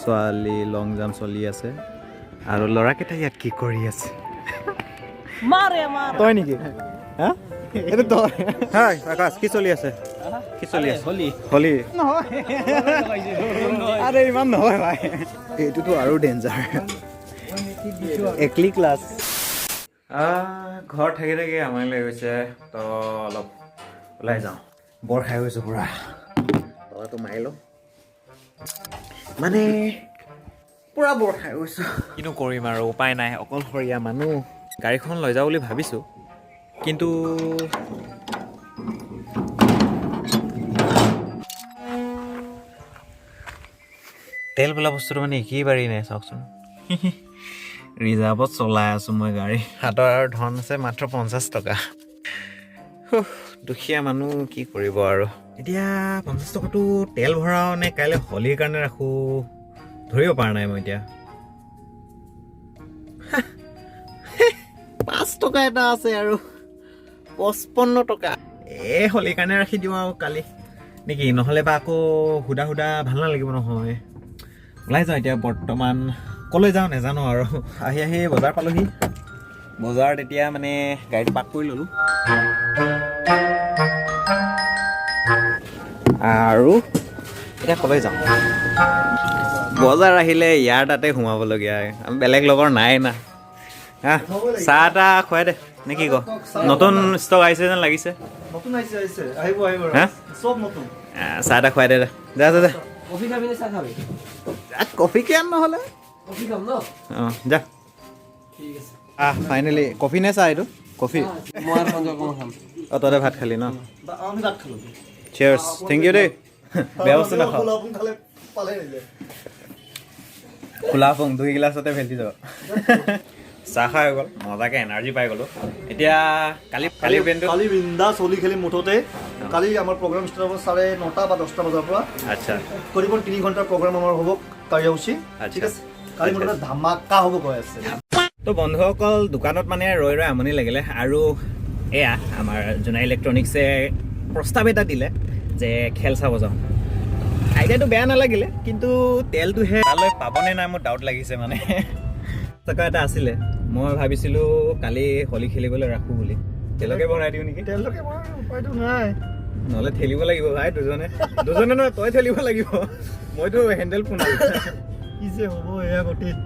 ছোৱালী লং জাম্প চলি আছে আৰু ল'ৰাকেইটা ইয়াত কি কৰি আছে? তই নেকি? হা, এইটো তই? হয় আকাশ, কি চলি আছে? কি চলি আছে? হোলী। হোলী নহয়, আৰে ইমান নহয় ভাই, এইটোতো আৰু ডেঞ্জাৰ। একলি ক্লাছ। ঘৰত থাকি থাকি আমনি লাগি গৈছে, তো অলপ ওলাই যাওঁ। বৰ খাই গৈছোঁ পূৰা। তলাটো মাৰি লওঁ, মানে পূৰা বৰ খাই গৈছোঁ। কিনো কৰিম আৰু, উপায় নাই, অকলশৰীয়া মানুহ। গাড়ীখন লৈ যাওঁ বুলি ভাবিছোঁ, কিন্তু তেল বোলা বস্তুটো মানে একেবাৰেই নাই। চাওকচোন, ৰিজাৰ্ভত চলাই আছোঁ মই গাড়ী। হাতৰ আৰু ধন আছে মাত্ৰ 50 টকা। হুহ, দুখীয়া মানুহ, কি কৰিব আৰু। এতিয়া 50 টকাটো তেল ভৰাওঁ নে কাইলৈ হোলীৰ কাৰণে ৰাখোঁ, ধৰিব পৰা নাই মই এতিয়া। 5 টকা এটা আছে আৰু 55 টকা। এই হোলীৰ কাৰণে ৰাখি দিওঁ আৰু কালি নেকি, নহ'লে বা আকৌ সুদা সুদা ভাল নালাগিব নহয়। ওলাই যাওঁ এতিয়া, বৰ্তমান ক'লৈ যাওঁ নাজানো আৰু। আহি আহি বজাৰ পালোহি। বজাৰত এতিয়া মানে গাড়ীটো পাৰ্ক কৰি ল'লোঁ আৰু এতিয়া ক'লৈ যাওঁ? বজাৰ আহিলে ইয়াৰ তাতে সোমাবলগীয়া হয়, বেলেগ লগৰ নাই না। হা, চাহ এটা খুৱাই দে নে কি ক? নতুন ষ্টক আহিছে যেন লাগিছে। নতুন আহিছে, আহিছে, আহিব আহিব। হা? চব নতুন। চাহ এটা খুৱাই দে, যা যা যা। কফি খাবি নে চাহ খাবি? কফি কেন নহ'লে? কফি খাম ন? অঁ, যা। ঠিক আছে। আহ, ফাইনেলি কফি নে চাহ? এইটো কফি। মই আৰু সঞ্জয় অকণমান খাম। অঁ, তহঁতে ভাত খালি ন? আমি ভাত খালোঁ। চেয়াৰ্ছ, thank U দেই। বেয়া বস্তু নাখাওঁ। খালে পালে নিলে। খোলা ফুং 2 গিলাচতে ভেটি যাব। চাহ খাই হৈ গ'ল, মজাকৈ এনাৰ্জি পাই গ'লোঁ। এতিয়া কালি কালি প্লেনটো কালি বিন্দাছ হোলী খেলি মুঠতে। কালি আমাৰ প্ৰগ্ৰাম ষ্টাৰ্ট হ'ব 9:30 বা 10টা বজাৰ পৰা। কৰিবন 3 ঘণ্টাৰ প্ৰগ্ৰাম আমাৰ হ'ব কাৰ্যসূচী। ঠিক আছে, কালি মুঠতে ধামাকা হ'ব গৈ আছে। তো বন্ধুসকল, দোকানত মানে ৰৈ ৰৈ আমনি লাগিলে আৰু এয়া আমাৰ জোনাই ইলেক্ট্ৰনিক্সে প্ৰস্তাৱ এটা দিলে যে খেল চাব যাওঁ। আইডিয়াটো বেয়া নালাগিলে, কিন্তু তেলটোহে তালৈ পাবনে নাই মোৰ ডাউট লাগিছে। মানে টকা এটা আছিলে, মই ভাবিছিলোঁ কালি হোলী খেলিবলৈ ৰাখোঁ বুলি, তেলকে ভৰাই দিওঁ নেকি। তেওঁলোকে ভৰাই উপায়টো নাই। নহ'লে ঠেলিব লাগিব ভাই, দুজনে দুজনে নহয়, তই ঠেলিব লাগিব, মইতো হেণ্ডেল পোনালো। কি যে হ'ব এয়া গতিত।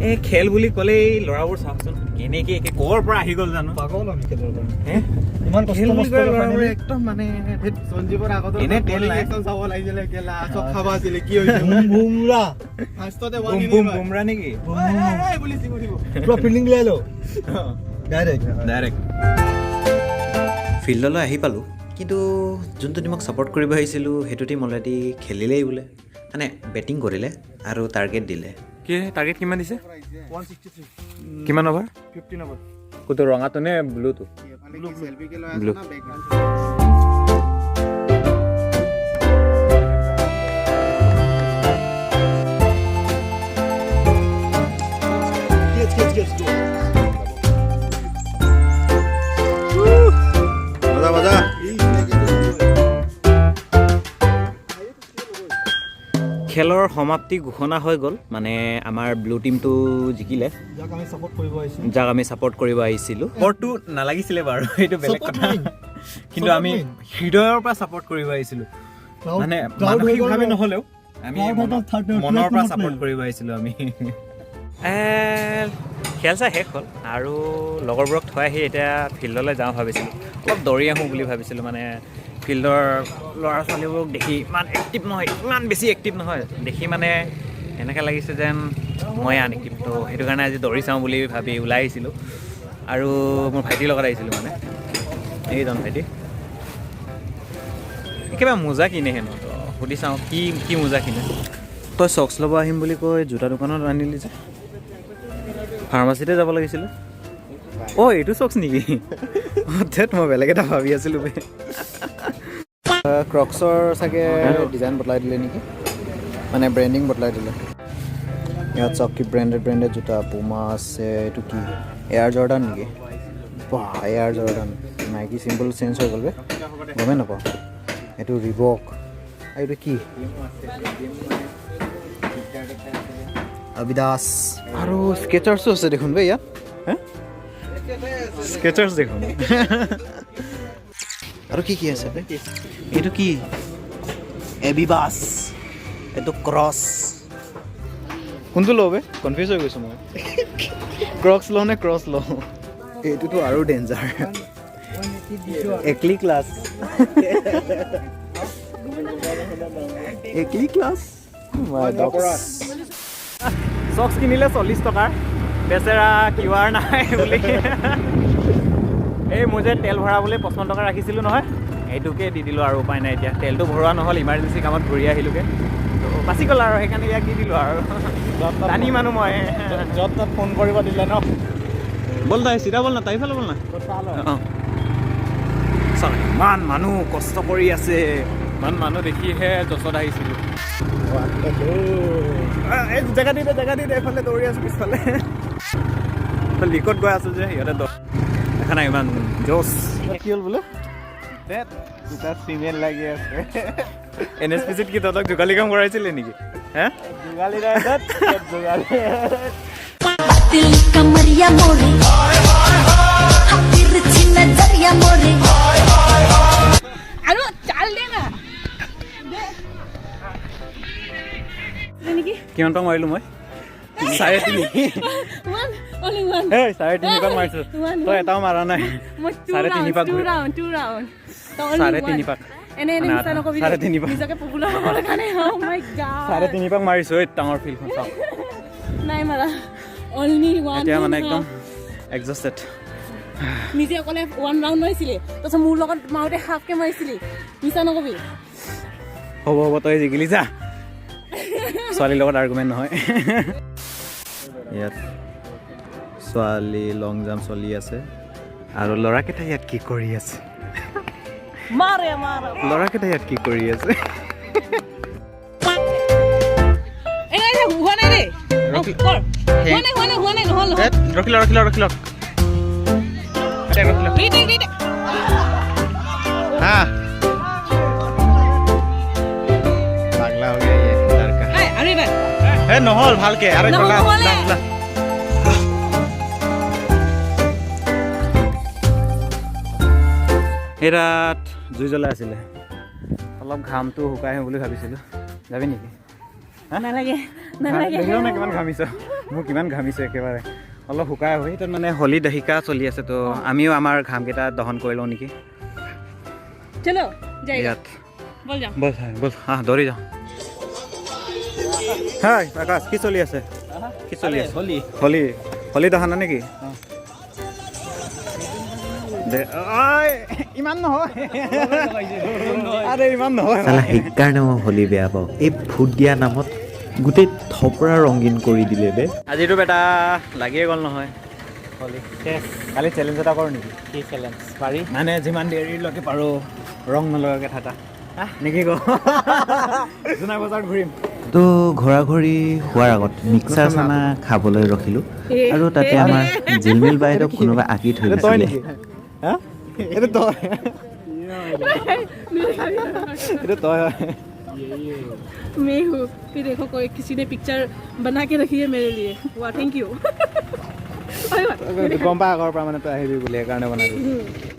এই খেল বুলি ক'লেই ল'ৰাবোৰ চাওকচোন কেনেকে একে ক'ৰ পৰা আহি গ'ল জানো। পাগল আমি খেলৰ কাৰণে। হে? ইমান কষ্ট খেল বুলি মষ্ট ক'লে কৰি ল'ৰাবোৰে finally একদম মানে সঞ্জীৱৰ আগত এনে তেল নাই। চাব লাগিছিলে, কেলা চব খাব আছিলে, কি হৈছে? বুম বুমৰা। ফাৰ্ষ্টতে বুম বুম বুমৰা নেকি? বুলি চিঙি পুৰা ফিল্ডিং মিলাই লওঁ ডাইৰেক্ট। ডাইৰেক্ট ফিল্ডলৈ আহি পালোঁ, কিন্তু যোনটো টিমক ছাপৰ্ট কৰিব আহিছিলোঁ সেইটো টিম অলৰেডি খেলিলেই বোলে, মানে বেটিং কৰিলে আৰু টাৰ্গেট দিলে। কি টাৰ্গেট কিমান দিছে? 163। কিমান অভাৰ? 15 অভাৰ। কোনটো, ৰঙাটো নে ব্লুটো? ব্লু। মজা মজা। খেলৰ সমাপ্তি ঘোষণা হৈ গ'ল, মানে আমাৰ ব্লু টিমটো জিকিলে। যাক আমি ছাপৰ্ট কৰিব আহিছোঁ, যাক আমি ছাপৰ্ট কৰিব আহিছিলোঁ। ছাপৰ্টটো নালাগিছিলে বাৰু, সেইটো বেলেগ Support কথা, main. কিন্তু আমি Support main. হৃদয়ৰ পৰা ছাপৰ্ট কৰিব আহিছিলোঁ। মানে Proud হৈ গ'ল মানসিকভাৱে ন? নহ'লেও আমি Proud হৈ গ'ল, third মনৰ পৰা twelfth support player. কৰিব আহিছিলোঁ আমি। খেল চাই শেষ হ'ল আৰু লগৰবোৰক থৈ আহি এতিয়া ফিল্ডলৈ যাওঁ ভাবিছিলোঁ, অলপ দৌৰি আহোঁ বুলি ভাবিছিলোঁ। মানে ফিল্ডৰ ল'ৰা ছোৱালীবোৰক দেখি ইমান এক্টিভ নহয়, ইমান বেছি এক্টিভ নহয়, দেখি মানে এনেকৈ লাগিছে যেন মই আনএক্টিভ। তো সেইটো কাৰণে আজি দৌৰি চাওঁ বুলি ভাবি ওলাই আহিছিলোঁ আৰু মোৰ ভাইটিৰ লগত আহিছিলোঁ। মানে এইজন ভাইটি কিবা মোজা কিনে হেনো, তো সুধি চাওঁ কি কি মোজা কিনে। তই চক্স ল'ব আহিম বুলি কৈ জোতা দোকানত আনিলি যে, ফাৰ্মাচীতে যাব লাগিছিলে। অ' এইটো চক্স নেকি? ধেত, মই বেলেগ এটা ভাবি আছিলোঁ বে। ক্ৰক্সৰ চাগে ডিজাইন বদলাই দিলে নেকি, মানে ব্ৰেণ্ডিং বদলাই দিলে। ইয়াত চাওক কি ব্ৰেণ্ডেড ব্ৰেণ্ডেড জোতা, পুমা আছে, এইটো কি এয়াৰ জৰ্ডান নেকি? বাহ, এয়াৰ জৰ্ডান, নাইকি চিম্বল চেঞ্জ হৈ গ'ল বে, গমেই নাপাওঁ। এইটো ৰিবক, আৰু এইটো কি? অবিদাস। আৰু স্কেচাৰ্ছো আছে দেখোন বে ইয়াত। স্কেচাৰ্ছ দেখোন। আৰু কি কি আছে বে? এইটো কি? এবিবাছ, এইটো ক্ৰছ। কোনটো লওঁ বে? কনফিউজ হৈ গৈছোঁ মই। ক্ৰক্স লওঁ নে ক্ৰছ লওঁ? এইটোতো আৰু ডেঞ্জাৰ। একলি ক্লাছ। একলি ক্লাছ। চক্স কিনিলে 40 টকাৰ, বেচেৰা কিউ আৰ নাই বুলি। এই মোৰ যে তেল ভৰাবলৈ 55 টকা ৰাখিছিলোঁ নহয়, সেইটোকে দি দিলোঁ আৰু উপায় নাই। এতিয়া তেলটো ভৰোৱা নহ'ল, ইমাৰ্জেঞ্চি কামত ঘূৰি আহিলোগৈ। ত' বাচি গ'ল আৰু, সেইকাৰণে ইয়াক দি দিলোঁ আৰু। জানি মানুহ মই। য'ত ত'ত ফোন কৰিব দিলে ন। ব'ল তাই চিধা ব'ল না, তাইফালে ব'ল না। অঁ, চাওক, ইমান মানুহ কষ্ট কৰি আছে। ইমান মানুহ দেখিহে যছত আহিছিলোঁ। এই জেগা দি দে, জেগা দি দে। এইফালে দৌৰি আছোঁ, পিছফালে লিকত গৈ আছোঁ যে সিহঁতে দেখা নাই ইমান জ'চ। কি হ'ল বোলে? দুটা চিমেণ্ট লাগি আছে। এন এছ পি চিত কি তহঁতক যোগালী কাম কৰাইছিলে নেকি হে? যোগালী নাই, যোগালী। दिल कमरिया मोरे, तिरछी नजरिया मोरे। আৰু চাল দে না নেকি। কিমান পাক মাৰিলোঁ মই? 3.5। One, only one. এই 3.5 পাক মাৰিছোঁ। One, তই এটাও মাৰা নাই। মই টু 3.5 ৰাউণ্ড পাক টু ঘূৰি- ৰাউণ্ড, টু ৰাউণ্ড। 3.5 পাক। এনে এনে মানে মিছা নকবি। 3.5 পাক। নিজকে পপুলাৰ হ'বলৈ কাৰণে। অ' মাই গড। 3.5 পাক মাৰিছোঁ। এই ডাঙৰ ফিল্ডখন চাওক। নাই মাৰা, অনলি ওৱান। এতিয়া মানে একদম এক্সজষ্টেড। নিজে অকলে ওৱান ৰাউণ্ড মাৰিছিলি, তাৰপিছত মোৰ লগত মাৰোঁতে হাফকে মাৰিছিলি। মিছা নকবি। হ'ব হ'ব, তই জিকিলি যা। ছোৱালীৰ লগত আৰ্গুমেণ্ট নহয়। ইয়াত ছোৱালী লং জাম্প চলি আছে আৰু ল'ৰাকেইটা ইয়াত কি কৰি আছে? মাৰে মাৰে। ল'ৰাকেইটা ইয়াত কি কৰি আছে? এই নাই, নাই, হোৱা নাই দেই। অ, কৰ। হোৱা নাই, হোৱা নাই, হোৱা নাই, নহ'ল, নহ'ল। ৰখি ল, ৰখি ল, ৰখি ল, ৰখি ল। Retake, retake. হা, পাগলা हो गया ये लड़का। এই, আৰু এবাৰ। এ নহ'ল ভালকে আৰু। নহ'ল, লা, নহ'লে। লা, লা। সেই তাত জুই জ্বলাই আছিলে। অলপ ঘামটো শুকাই আহোঁ বুলি ভাবিছিলোঁ। যাবি নেকি? নালাগে, নালাগে। দেখিছ নাই কিমান ঘামিছ? মোৰ কিমান ঘামিছোঁ একেবাৰে। অলপ শুকাই আহোঁ। তাত মানে হোলী দহিকা চলি আছে, তো আমিও আমাৰ ঘামকেইটা দহন কৰি লওঁ নেকি? চলো যাই। ইয়াত ব'ল যাওঁ। ব'ল ব'ল, আহ, দৌৰি যাওঁ। হাই আকাশ, কি চলি আছে? কি চলি আছে? হোলী। হোলী, হোলী দহন নেকি? দে ঐ, ইমান নহয়। আৰে ইমান নহয়। চালা, সেইকাৰণে মই হোলী বেয়া পাওঁ। এই ফুট দিয়া নামত গোটেই থপৰা ৰঙীন কৰি দিলে বে। আজিতো বেটা লাগিয়ে গ'ল নহয় হোলী। কালি চেলেঞ্জ এটা কৰোঁ নেকি? কি চেলেঞ্জ? পাৰি। মানে যিমান দেৰিলৈকে পাৰোঁ ৰং নলগাকৈ থাকা নেকি ক? জোনাই বজাৰত ঘূৰিম। তো ঘৰা ঘৰি হোৱাৰ আগত মিক্সাৰ চানা খাবলৈ ৰখিলোঁ আৰু তাতে আমাৰ জিলমিল বাইদেউক কোনোবা আঁকি থৈ এইটো তই গৈছিলে। নেকি হা? এইটো তই, এইটো তই হয়। मैं हूँ। फिर देखो, कोई किसी ने पिक्चर बना के रखी है मेरे लिए। वाह, thank you. গম পা আগৰ পৰা মানে তই আহিবি বুলি, সেইকাৰণে বনাই দিলোঁ।